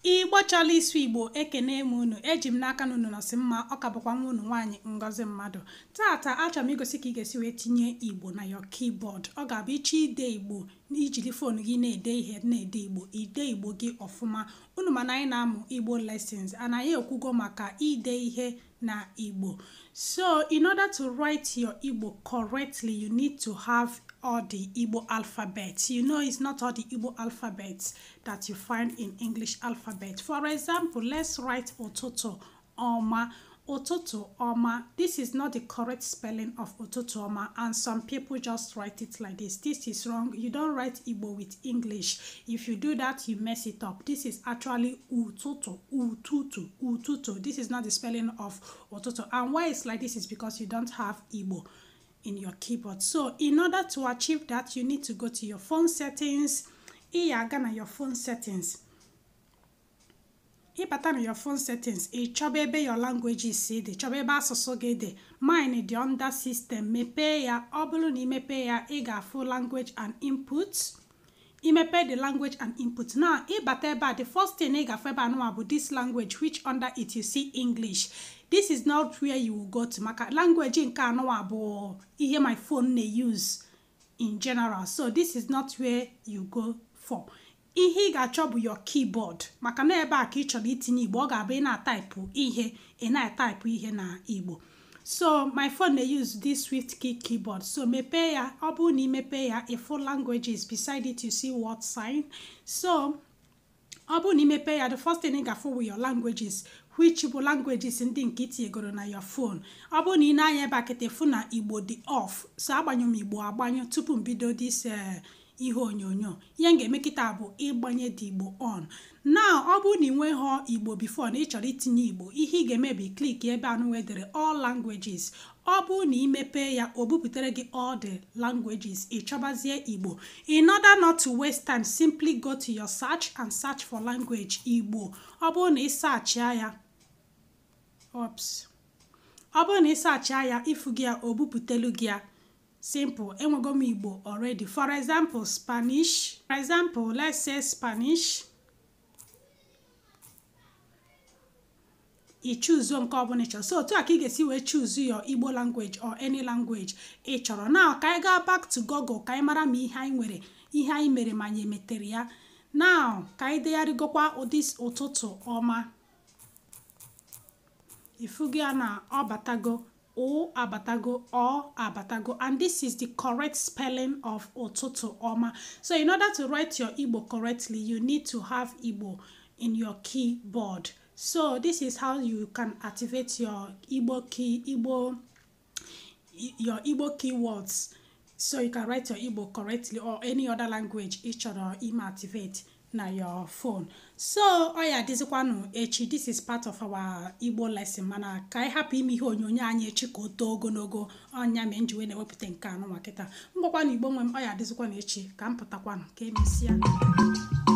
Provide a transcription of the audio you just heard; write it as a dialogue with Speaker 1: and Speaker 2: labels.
Speaker 1: Igbo chọrọ ịsụ Igbo, ekene m unu. Eji m n'aka na unu nọsị mma. Ọ ka bụkwa nwa unu nwaanyị, Ngozi Mmadụ. Tata achọrọ m igosi ka ị ga-esi wee tinye Igbo na your keyboard. Ọ ga-abụ ịchọ ide Igbo, ijiri phone gị na-ede ihe, na-ede Igbo, ide Igbo gị ọfụma. Unu mana anyị na-amụ Igbo lessons and anyị ekwugo maka ide ihe na Igbo. So in order to write your Igbo correctly, you need to have all the Igbo alphabets. You know, it's not all the Igbo alphabets that you find in English alphabet. For example, let's write ụtụtụ ọma. Ụtụtụ ọma. This is not the correct spelling of ụtụtụ ọma, and some people just write it like this. This is wrong. You don't write Igbo with English. If you do that, you mess it up. This is actually ụtụtụ, ụtụtụ, ụtụtụ. This is not the spelling of ụtụtụ. And why it's like this is because you don't have Igbo in your keyboard. So in order to achieve that, you need to go to your phone settings. Ị ya aga na your phone settings. Ịbata na your phone settings, ị chọba ebe your languages dị, chọba ebe asụsụ gị dị. Mine dị under system. Mepee ya. Ọ bụrụ na imepee ya, ị ga-afụ language and input. Imepe the language and input now, ịbata ebe a, the first thing ị ga-afụ ebe a nụwa bụ this language, which under it you see English. This is not where you will go to, maka language nke anụwa bụ ihe my phone na-use in general. So this is not where you go for. Ihe ị ga-achọ bụ your keyboard, maka na ebe a ka ị chọrọ itinye Igbo. Ọ ga-abụ ị na-atype ihe, ị na-atype ihe na Igbo. So my phone na-use this SwiftKey keyboard, so mepee ya. Ọ bụrụ na ị mepee ya, ịfụ languages. Beside it you see word sign. So ọ bụrụ na ị mepee ya, the first thing ị ga-afụ with your languages, which bụ languages ndị nke itinyegoro na your phone. Ọ bụrụ na ị na-anya ebe a kịta, fụ na Igbo dị off. So agbanyụ m Igbo agbanyụ tupu m bido this ihe onyonyo. Ihe m ga-eme kịta bụ ịgbanye dị Igbo on. Now, ọ bụrụ na ị nweghọ Igbo before na ị chọrọ itinye Igbo, ihe ị ga-eme bụ click ebe anụ edere all languages. Ọ bụrụ na ị mepee ya, o buputere gị all the languages. Ị chọbazie Igbo. In order not to waste time, simply go to your search and search for language Igbo. Ọ bụrụ na ị searchịa ya, oops, ọ bụrụ na ị searchịa ya, ifu gị ya, o buputelu gị ya. Simple. Enwego m Igbo already. For example, Spanish. For example, let's say Spanish. Ị choose nke ọbụla ị chọrọ. So otu a ka ị ga-esi wee choose your Igbo language or any language ị chọrọ. Now ka anyị gaa back to Google ka anyị mara ma ihe anyị nwere, ihe anyị mere, ma anyị emetere ya. Now ka anyị degharịgokwa ụdị ụtụtụ ọma. Ifugo ya na ọ batago, o abatago, ọ abatago, and this is the correct spelling of ụtụtụ ọma. So in order to write your Igbo correctly, you need to have Igbo in your keyboard. So this is how you can activate your Igbo key, Igbo, your Igbo keywords, so you can write your Igbo correctly or any other language ị chọrọ ime activate na your phone. So ọ ya adịzikwanụ echi. This is part of our Igbo lesson, mana ka anyị hapụ ime ihe onyonyo anyị echi ka o too ogologo. Ọnya mee nji wee na-ewepụta nke anụ nwa kịta. Ngwakwanụ, Igbo nwe m, ọ ya adịzikwanụ echi ka m pụtakwanụ. Ka emesịa.